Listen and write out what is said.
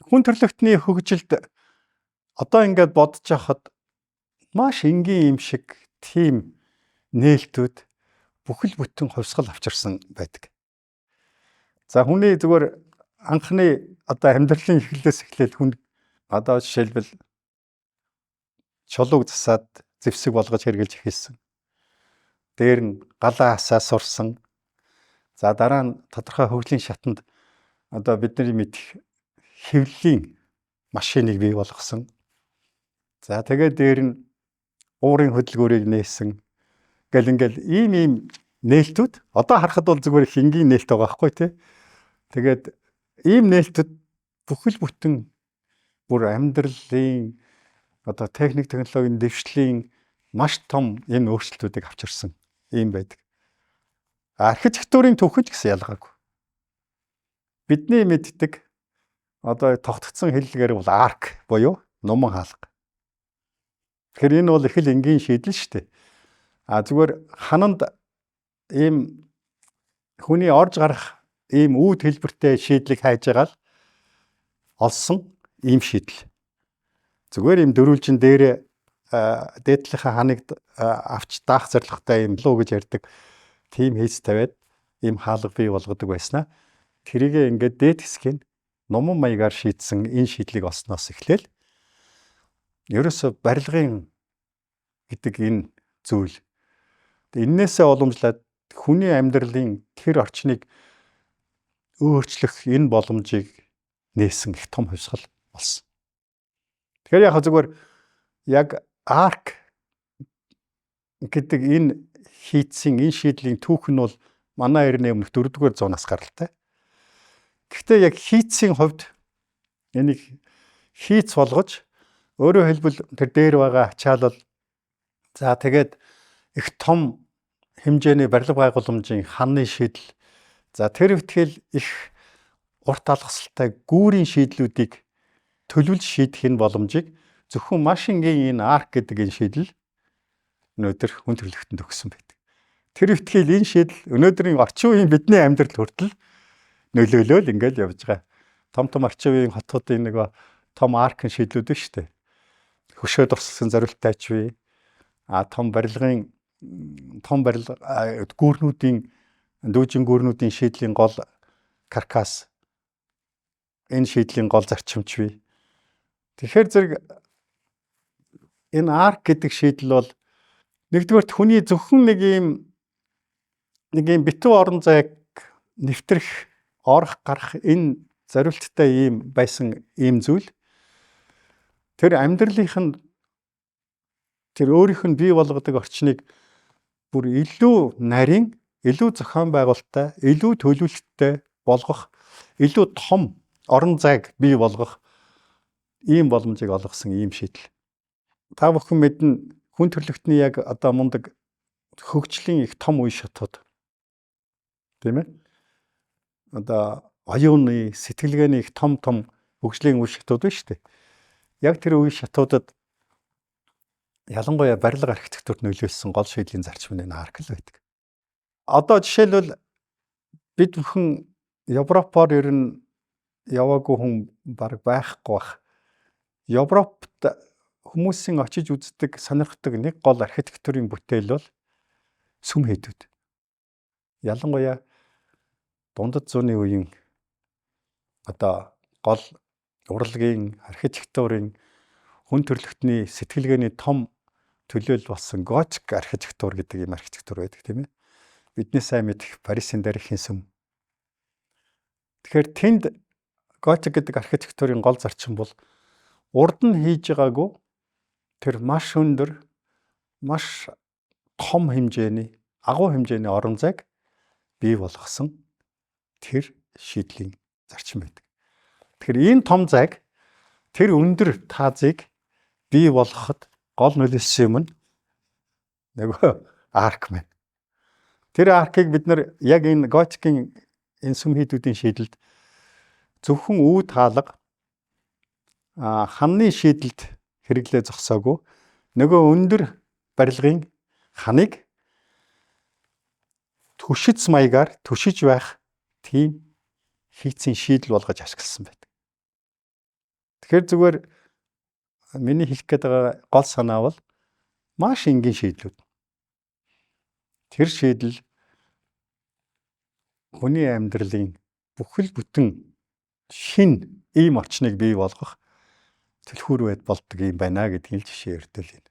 Хүн төрөлхтний хөгжилд одоо ингээд бодож байхад маш энгийн юм шиг тийм нээлтүүд бүхэл бүтэн хувьсгал авчирсан байдаг. За, хүний зүгээр анхны одоо амьдралын эхлэлээс эхлээл хүн одоо жишээлбэл чулууг засаад зэвсэг болгож хэрглэж эхэлсэн. Дээр нь галаа асаа сурсан. За, дараа нь тодорхой хөгжлийн шатанд одоо бидний мэдэх хэвлэлийн машиныг бий болгосон. За, тэгээд дээр нь уурын хөдөлгөөрийг нээсэн. Гэл ингээл ийм ийм нээлтүүд одоо харахад бол зүгээр их энгийн нээлт байгаа байхгүй, тий. Тэгээд ийм нээлтүүд бүхэл бүтэн бүр амьдралын одоо техник технологийн дэвшлийн маш том энэ өөрчлөлтүүдийг авчирсан ийм байдаг. Архитектурын түүхэн ч гэсэн ялгаагүй. Бидний мэддэг одоо тогтцсон хэллэгээр бол арк буюу нуман хаалга. Тэгэхээр энэ бол их л энгийн шийдэл шүү дээ. А зүгээр хананд ийм хүний орж гарах ийм үүд хэлбэртэй шийдлийг хайж байгаа л олсон ийм шийдэл. Зүгээр ийм дөрвөлжин дээр дээдлийнхаа ханыг авч даах зорилготой ийм луу гэж ярьдаг тийм хийц тавиад ийм хаалга бий болгодог байснаа тэрийгээ ингээд дээд хэсгийг нуман маягаар шийдсэн энэ шийдлийг олсноос эхлээл ерөөсө барилгын гэдэг энэ зүйл, эннээсээ уламжлаад хүний амьдралын тэр орчныг өөрчлөх энэ боломжийг нээсэн их том хувьсгал болсон. Тэгэхээр яг зүгээр яг арк гэдэг энэ хийцийн энэ шийдлийн түүх нь бол манай эртний өмнөх 4-р зуунаас гаралтай. Гэхдээ яг хийцийн хувьд энийг хийц болгож, өөрөөр хэлбэл тэр дээр байгаа ачаалал, за тэгээд их том хэмжээний барилга байгууламжийн ханны шийдэл, за тэр ихтгэл их урт алгасалтай гүүрийн шийдлүүдийг төлөвлөж шийдэх энэ боломжийг зөвхөн маш энгийн энэ арк гэдэг энэ шийдэл өнөөдөр хүн төрөлхтөнд өгсөн байдаг. Тэр ихтгэл энэ шийдэл өнөөдрийн орчин үеийн бидний амьдрал хүртэл нөлөөлөөл ингээл явж байгаа. Том том орчин үеийн хотуудын нэг том аркын шийдлүүд байна шүү дээ. Хөшөө дурсалсан зориулттай ч бий. А том барилгын, том барилга гүүрнүүдийн, дүүжин гүүрнүүдийн шийдлийн гол каркас, энэ шийдлийн гол зарчимч бий. Тэгэхээр зэрэг энэ арк гэдэг шийдэл бол нэгдүгээрт хүний зөвхөн нэг ийм битүү орон зайг нэвтрэх, орох, гарах энэ зориулттай ийм байсан ийм зүйл тэр амьдралынх нь тэр өөрийнх нь бий болгодог орчныг бүр илүү нарийн, илүү зохион байгуулалттай, илүү төлөвлөлттэй болгох, илүү том орон зайг бий болгох ийм боломжийг олгосон ийм шийдэл. Та бүхэн мэднэ, хүн төрөлхтний яг одоо мундаг хөгжлийн их том үе шатууд. Тийм ээ? Одоо оюуны, сэтгэлгээний их том том хөгжлийн үе шатууд байна шүү дээ. Яг тэр үе шатуудад ялангуяа барилга архитектурт нөлөөлсөн гол шийдлийн зарчим нь энэ арк л байдаг. Одоо жишээлбэл бид бүхэн Европоор ер нь яваагүй хүн баг байхгүй бах. Европт хүмүүсийн очиж үздэг, сонирхдаг нэг гол архитектурын бүтээл бол сүм хийдүүд. Ялангуяа дундад зууны үеийн одоо гол урлагийн, архитектурын, хүн төрөлхтний сэтгэлгээний том төлөөлөл болсон готик архитектур гэдэг ийм архитектур байдаг, тийм ээ. Бидний сайн мэдэх Парисын дарихийн сүм. Тэгэхээр тэнд готик гэдэг архитектурын гол зарчим бол урд нь хийж байгаагүй тэр маш өндөр, маш том хэмжээний, агуу хэмжээний орон зайг бий болгосон тэр шийдлийн зарчим байдаг. Тэгэхээр энэ том зайг, тэр өндөр таазыг бий болгоход гол нөлөөлсөн юм нь нөгөө арк маань. Тэр аркыг бид нар яг энэ готикийн энэ сүм хийдүүдийн шийдэлд зөвхөн үүд хаалга, ханны шийдэлд хэрэглээ зогсоогүй, нөгөө өндөр барилгын ханыг түшиц маягаар түшиж байх тийм хийцийн шийдэл болгож ашигласан байдаг. Тэгэхээр зүгээр миний хэлэх гээд байгаа гол санаа бол маш энгийн шийдлүүд. Тэр шийдэл хүний амьдралын бүхэл бүтэн шинэ ийм орчныг бий болгох түлхүүр байд болдог юм байна гэдгийг л жишээ өртөл байна.